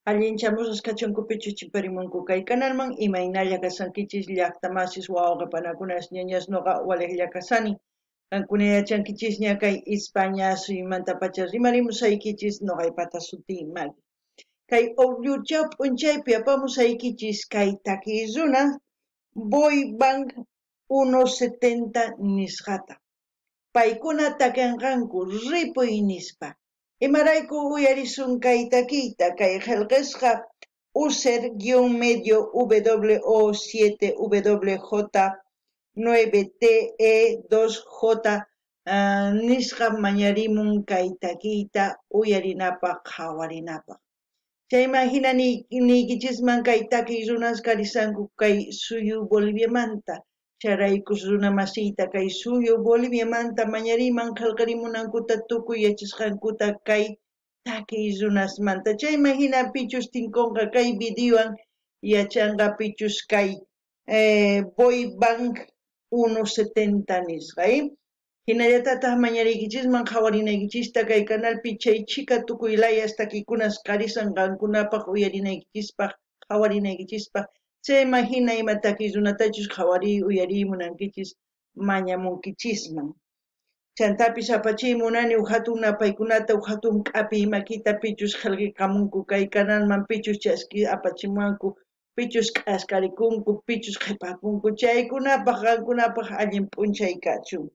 Allinchamusqas kachunkupichu chimparimunku kay kanalman, imaynalla kashankichis llaqtamasis wawqipanakunas ñañas noqa walejlla kasani. Qankuna yachankichisña kay España suyumantapacha rimarimusaykichis noqaypata sutiy Magui. Kay Ollurchaw p'unchaypi apamusaykichis kay takiy runa Boy Bank 170 nisqata. Paykuna takinqanku ripuy nispa. Imarayku uyarisun kay takiyta kay qillqasqa user-medio WO7WJ9TE2J nisqa mañarimun kay takiyta uyarinapaq qhawarinapaq. Chayman hina niykichisman kay takiy runas karisanku kay suyu Boliviamanta. Chayraykus runa masiyta kay suyu Boliviamanta mañariman qillqarimunankuta tukuy yachasqankuta kay takiy runasmanta. Chayman hina pichus tinkunqa kay videowan yachanqa pichus kay Boy Bank 170 nisqa. Hinallatataq mañariykichisman qhawarinaykichista kay canalpi chay chhika tukuy layas takiykunas qarisan qankunapaq uyarinaykichispaq qhawarinaykichispaq. Chayman hina ima takiy runatachus qhawariy uyariy munankichis mañamunkichisman. Chantapis apachiy munani uj hatun napaykunata uj hatun k'api makita pichus qillqamunku kay canalman pichus chaski apachimuwanku pichus k'askarikunku pichus qhipakunku chaykunapaq qankunapaq allin p'unchay kachun.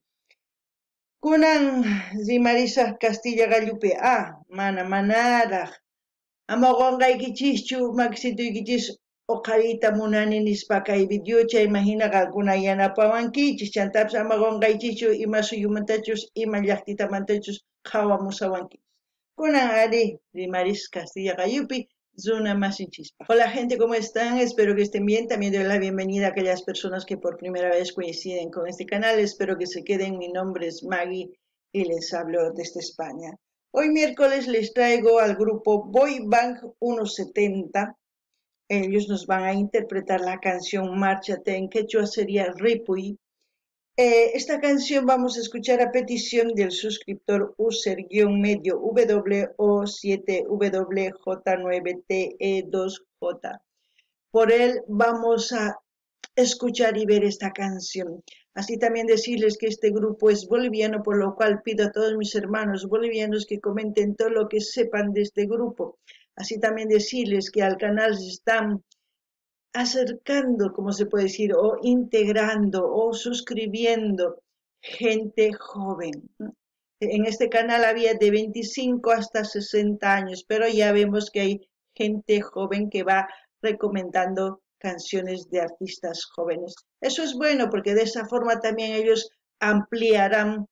Kunan rimarisaq Castilla gallupi mana manaraq ama qunqaykichischu makisituykichis uqhariyta munani nispa kay video chayman hina qankuna yanapawankichis chantapis ama qunqaychischu ima suyumantachus ima llaqtitamantachus qhawamusawankichis. Kunan ari rimaris Castilla gallupi runa masinchispaq. Hola gente, ¿cómo están? Espero que estén bien. También doy la bienvenida a aquellas personas que por primera vez coinciden con este canal. Espero que se queden. Mi nombre es Magui y les hablo desde España. Hoy miércoles les traigo al grupo Boy Bank 170. Ellos nos van a interpretar la canción Márchate, en quechua sería Ripuy. Esta canción vamos a escuchar a petición del suscriptor user-medio WO7WJ9TE2J. Por él vamos a escuchar y ver esta canción. Así también decirles que este grupo es boliviano, por lo cual pido a todos mis hermanos bolivianos que comenten todo lo que sepan de este grupo. Así también decirles que al canal se están acercando, como se puede decir, o integrando o suscribiendo gente joven. En este canal había de 25 hasta 60 años, pero ya vemos que hay gente joven que va recomendando canciones de artistas jóvenes. Eso es bueno porque de esa forma también ellos ampliarán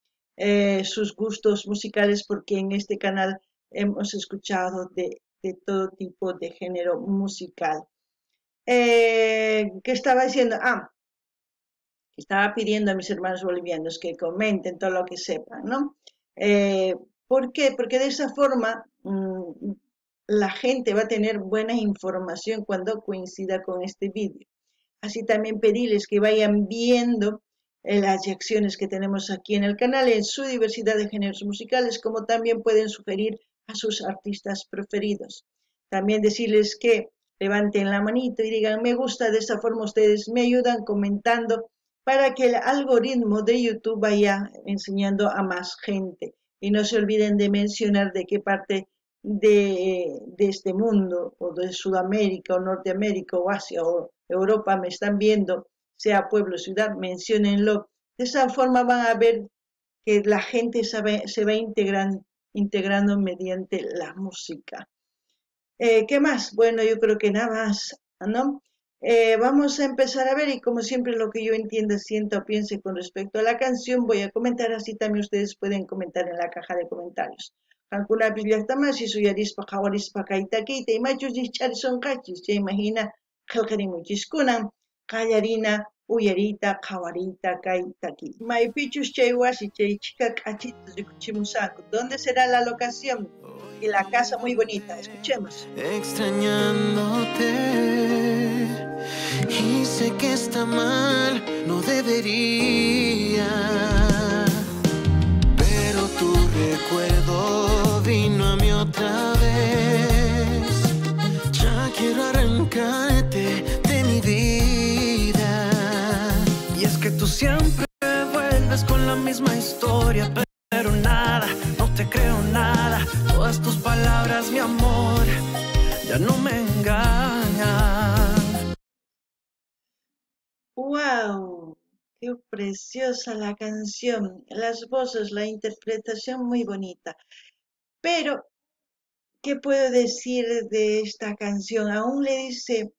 sus gustos musicales, porque en este canal hemos escuchado de todo tipo de género musical. ¿Qué estaba diciendo? Estaba pidiendo a mis hermanos bolivianos que comenten todo lo que sepan, ¿no? ¿Por qué? Porque de esa forma la gente va a tener buena información cuando coincida con este vídeo. Así también pedirles que vayan viendo las reacciones que tenemos aquí en el canal en su diversidad de géneros musicales, como también pueden sugerir a sus artistas preferidos. También decirles que levanten la manito y digan me gusta, de esa forma ustedes me ayudan comentando para que el algoritmo de YouTube vaya enseñando a más gente. Y no se olviden de mencionar de qué parte de este mundo, o de Sudamérica, o Norteamérica, o Asia, o Europa me están viendo, sea pueblo o ciudad, menciónenlo. De esa forma van a ver que la gente se va integrando mediante la música. ¿Qué más? Bueno, yo creo que nada más, ¿no? Vamos a empezar a ver, y como siempre lo que yo entienda, sienta o piense con respecto a la canción, voy a comentar, así también ustedes pueden comentar en la caja de comentarios. Qankunapis llaqtamasi suyarispa qhawarispa kay takiyta imachus rikch'arisonqachis chayman hina qillqarimunchiskunan qallarina uyariyta qhawariyta kay takiy. Maypichus chay wasi chay chhika k'achita rikuchimusanku. ¿Dónde será la locación? Y la casa muy bonita. Escuchemos. Extrañándote y sé que está mal, no debería, pero tu recuerdo vino a mí otra vez. arrancarte de mi vida. Y es que tú siempre vuelves con la misma historia, pero nada, no te creo nada. Todas tus palabras, mi amor, ya no me engañan. ¡Wow! ¡Qué preciosa la canción! Las voces, la interpretación muy bonita. Pero, ¿qué puedo decir de esta canción? Aún le dice,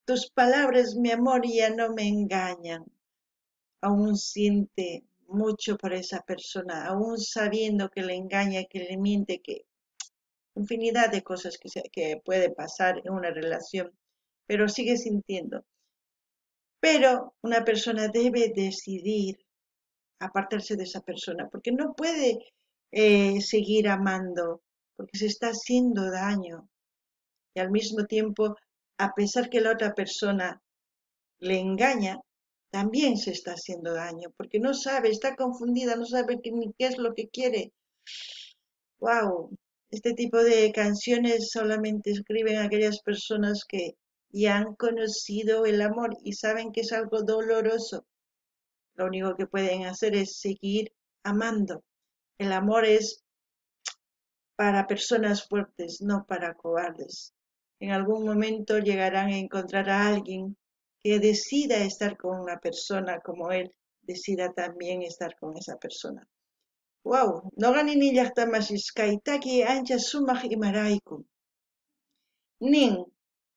tus palabras, mi amor, ya no me engañan. Aún siente mucho por esa persona, aún sabiendo que le engaña, que le miente, que infinidad de cosas que puede pasar en una relación, pero sigue sintiendo. Pero una persona debe decidir apartarse de esa persona, porque no puede seguir amando, porque se está haciendo daño. Y al mismo tiempo, a pesar que la otra persona le engaña, también se está haciendo daño, porque no sabe, está confundida, no sabe ni qué es lo que quiere. ¡Guau! Este tipo de canciones solamente escriben aquellas personas que ya han conocido el amor y saben que es algo doloroso. Lo único que pueden hacer es seguir amando. El amor es para personas fuertes, no para cobardes. En algún momento llegarán a encontrar a alguien que decida estar con una persona como él, decida también estar con esa persona. ¡Guau! Noqa nini llaqtamasis kay taki ancha sumaq imarayku. Nin,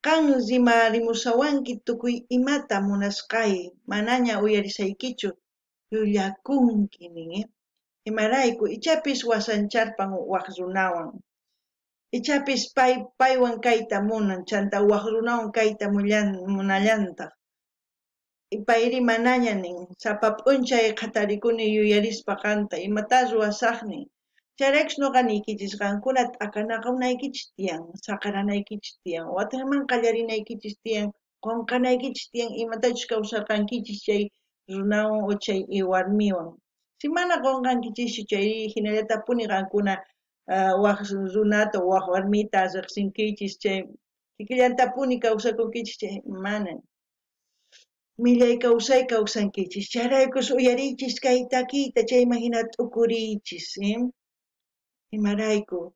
qan rimarimusawanki tukuy imata munasqay, manaña uyarisaykichu, llullakunki nin, Imarayku, ichapis wasancharpan waj runawan. Ichapis paywan kayta munan, chanta waj runawan kayta munallantaq. Payri manaña nin, sapa p'unchay qhatarikuni yuyarispa qanta, imata ruwasaqnin. Chayraykus noqa niykichis qankuna t'akanaqunaykichis tiyan, saqaranaykichis tiyan, watinman qallarinaykichis tiyan, qunqanaykichis tiyan, imatachus kawsarqankichis chay runawan o chay warmiwan. Si mana qunqankichischu chayri hinallatapuni qankuna waj runata o waj warmita riqsinkichis chay kikillantapuni kawsakunkichis chay mana. Millay kawsay kawsankichis, chayraykus uyariychis kay takiyta, chayman hina t'ukuriychis, Imarayku,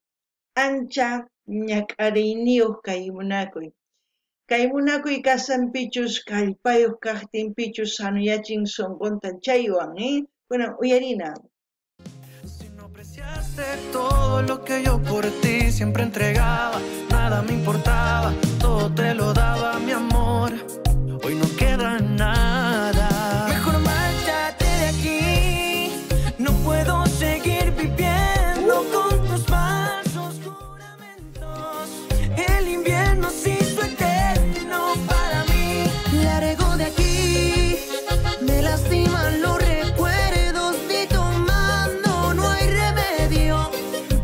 ancha ñak'ariyniyuq kay munakuy. Kay munakuy kasanpichus kallpayuq kaqtinpichus sanuyachin sunqunta chaywan, Bueno, uyarina. Si no apreciaste todo lo que yo por ti siempre entregaba, nada me importaba, todo te lo daba, mi amor. Hoy no queda nada. Mejor márchate de aquí. No puedo seguir viviendo con tus falsos juramentos. El invierno se hizo eterno para mí. Largo de aquí. Me lastiman los recuerdos ni tomando no hay remedio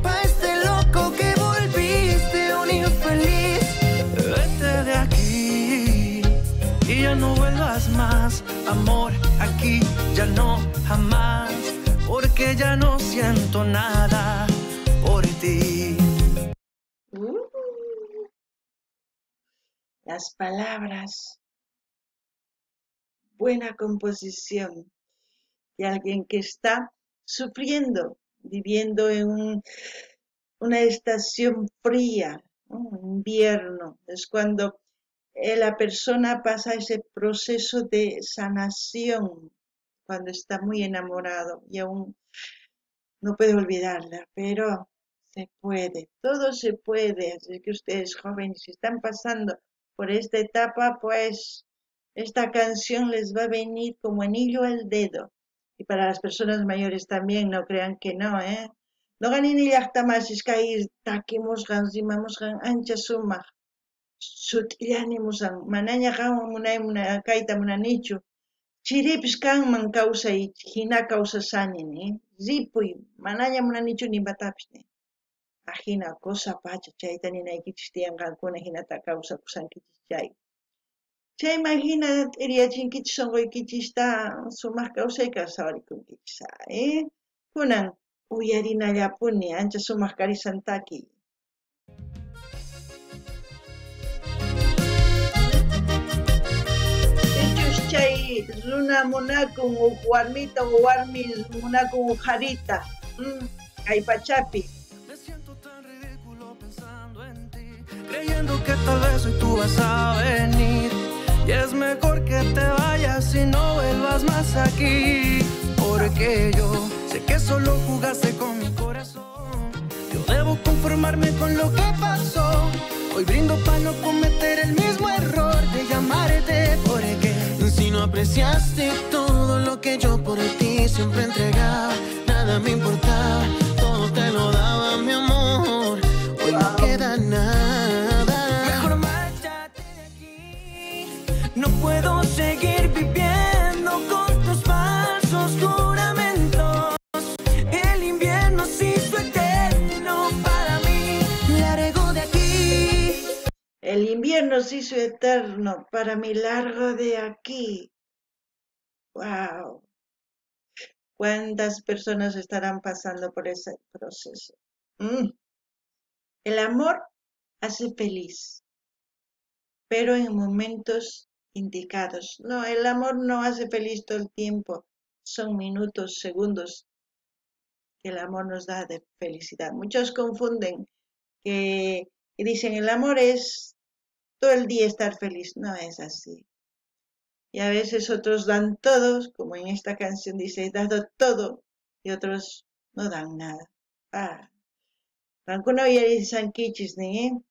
pa' este loco que volviste un infeliz. Vete de aquí y ya no vuelvas más, amor, aquí ya no jamás, porque ya no siento nada por ti. Las palabras, buena composición de alguien que está sufriendo, viviendo en una estación fría, un invierno. Es cuando la persona pasa ese proceso de sanación, cuando está muy enamorado y aún no puede olvidarla, pero se puede, todo se puede. Así que ustedes jóvenes, si están pasando por esta etapa, pues esta canción les va a venir como anillo al dedo. Y para las personas mayores también, no crean que no, Noqa nini llaqtamasis kay takimusqan, rimamusqan ancha sumaq. Sut'illanimusan, manaña qanwan munay kayta munanichu. Chiripis kanman kawsay hina kawsasani, ni. Ripuy, manaña munanichu nimatapis, ni. Ajina cosa pacha, chayta ninaykichis tiyan qankuna hinata kawsakusankichis chay. Chayman hina t'iriyachinkichis sunquykichista sumaq kawsay kawsarikunkichis, Kunan uyarinallapuni ancha sumaq karisan taki. qhari runa munakun uj warmita o warmi munakun uj qharita. Kay pachapi. Me siento tan ridículo pensando en ti, creyendo que tal vez hoy tú vas a venir. Y es mejor que te vayas y no vuelvas más aquí, porque yo sé que solo jugaste con mi corazón. Yo debo conformarme con lo que pasó. Hoy brindo pa' no cometer el mismo error de llamarte, porque si no apreciaste todo lo que yo por ti siempre entregaba, nada me importaba, todo te lo daba, mi amor. Hoy no queda nada. Mejor márchate de aquí. No puedo seguir viviendo con tus falsos juramentos. El invierno se hizo eterno para mí. Largo de aquí. El invierno se hizo eterno para mí, largo de aquí. ¡Wow! ¿Cuántas personas estarán pasando por ese proceso? El amor hace feliz, pero en momentos indicados. No, el amor no hace feliz todo el tiempo. Son minutos, segundos que el amor nos da de felicidad. Muchos confunden que dicen el amor es todo el día estar feliz. No es así. Y a veces otros dan todos, como en esta canción dice, he dado todo, y otros no dan nada. Qankuna uyarisankichis, nin,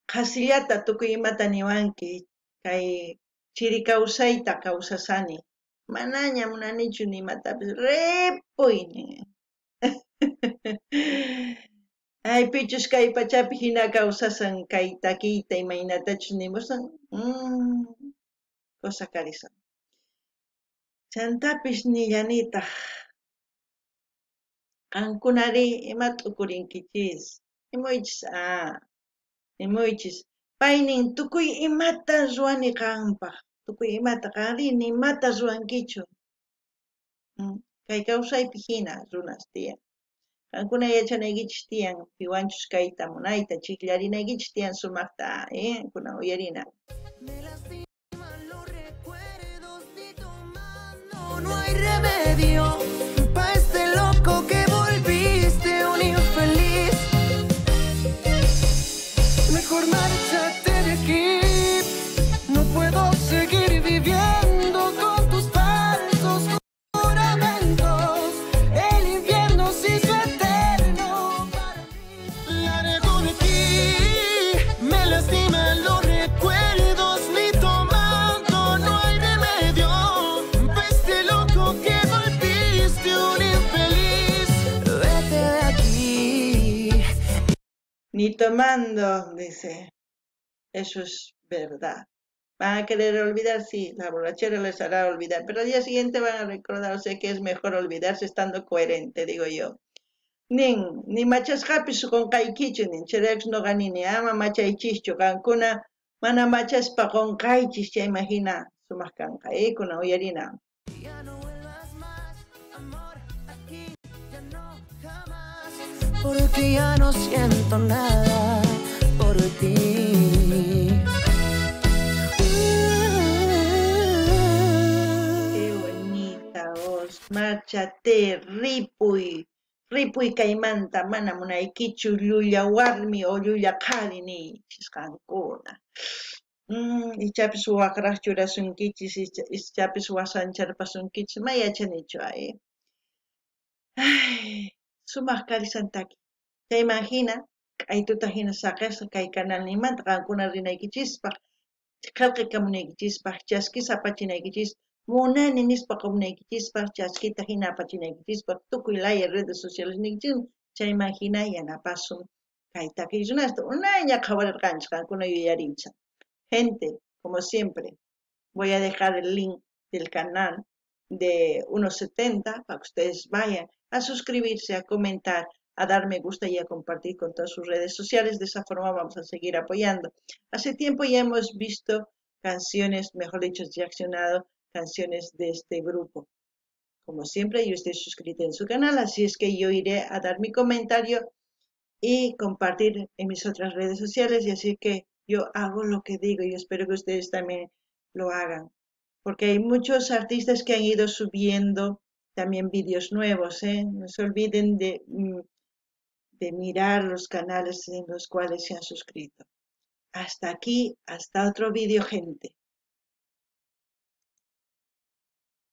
Qhasillata tukuy imata niwanki, kay chiri kawsayta kawsasani. Manaña munanichu nimatapis, ripuy, nin. Ay, pichus kay pachapi hina kawsasan kay takiyta imaynatachus nimusan. Cosa karisan. Chantapis nillanitaj. Qankunari ima t'ukurinkichis. Imuychis, imuychis. Paynin tukuy imata ruwani qanpaj. Tukuy imata qanri nimata ruwankichu. Kay kawsaypi hina runas tiyan. Qankuna yachanaykichis tiyan, piwanchus kayta munayta, chiqllarinaykichis tiyan sumaqta, Kuna uyarina. Me lastiman los recuerdos ni tomando, no hay remedio pa' este loco que volviste un infeliz. Mejor márchate de aquí, no puedo seguir viviendo con tus falsos juramentos. El invierno se hizo eterno para mí. Largo de ti, me lastiman los recuerdos, ni tomando no hay remedio pa' este loco que volviste un infeliz. Vete de aquí. Ni tomando, dice. Eso es verdad. Van a querer olvidar, sí, la borrachera les hará olvidar, pero al día siguiente van a recordar, o sea que es mejor olvidarse estando coherente, digo yo. Nin, ni machasqapis qunqaykichu, nin, chayraykux noqa nini, ama machaychischu, qankuna mana machaspa qunqaychis, chay imagina sumaq kanqa, kuna uyarina. Ya no vuelvas más, amor, aquí ya no jamás, porque ya no siento nada por ti. Qué bonita voz. Márchate, ripuy, ripuy kaymanta, mana munaykichu llulla warmi o llulla qhari niychis qankuna. Ichapis waqraq churasunkichis, ichapis wasancharpasunkichis, may yachanichu, ay. Ay, sumaq karisantaki. Chayman hina, k'aytuta hina saqesqa kay kanalninmanta qankuna rinaykichispaq, qillqakamunaykichispaq, chaskis apachinaykichis, munani nispa qumunaykichispaq, chaskita hina apachinaykichispaq, tukuy laya redes sociales niykichis, chayman hina yanapasun kay takiy runasta. Unayña qhawarirqanchis qankuna yuyarincha. Gente, como siempre, voy a dejar el link del canal de 1.70 para que ustedes vayan a suscribirse, a comentar, a dar me gusta y a compartir con todas sus redes sociales. De esa forma vamos a seguir apoyando. Hace tiempo ya hemos visto canciones, mejor dicho, reaccionado canciones de este grupo. Como siempre, yo estoy suscrita en su canal, así es que yo iré a dar mi comentario y compartir en mis otras redes sociales, y así que yo hago lo que digo y espero que ustedes también lo hagan. Porque hay muchos artistas que han ido subiendo también vídeos nuevos, ¿eh? No se olviden de mirar los canales en los cuales se han suscrito. Hasta aquí, hasta otro vídeo, gente.